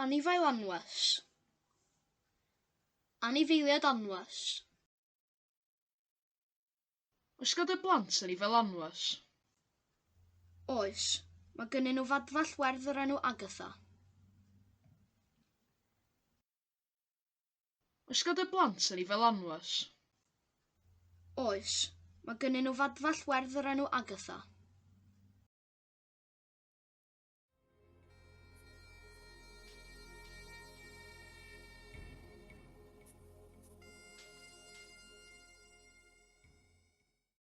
Anifail anwes. Anifeiliaid anwes. Oes gan dy blant anifail anwes? Oes, mae gynnyn nhw fadfall werdd o'r enw Agatha. Oes gan dy blant anifail anwes? Oes, mae gynnyn nhw fadfall werdd o'r enw Agatha.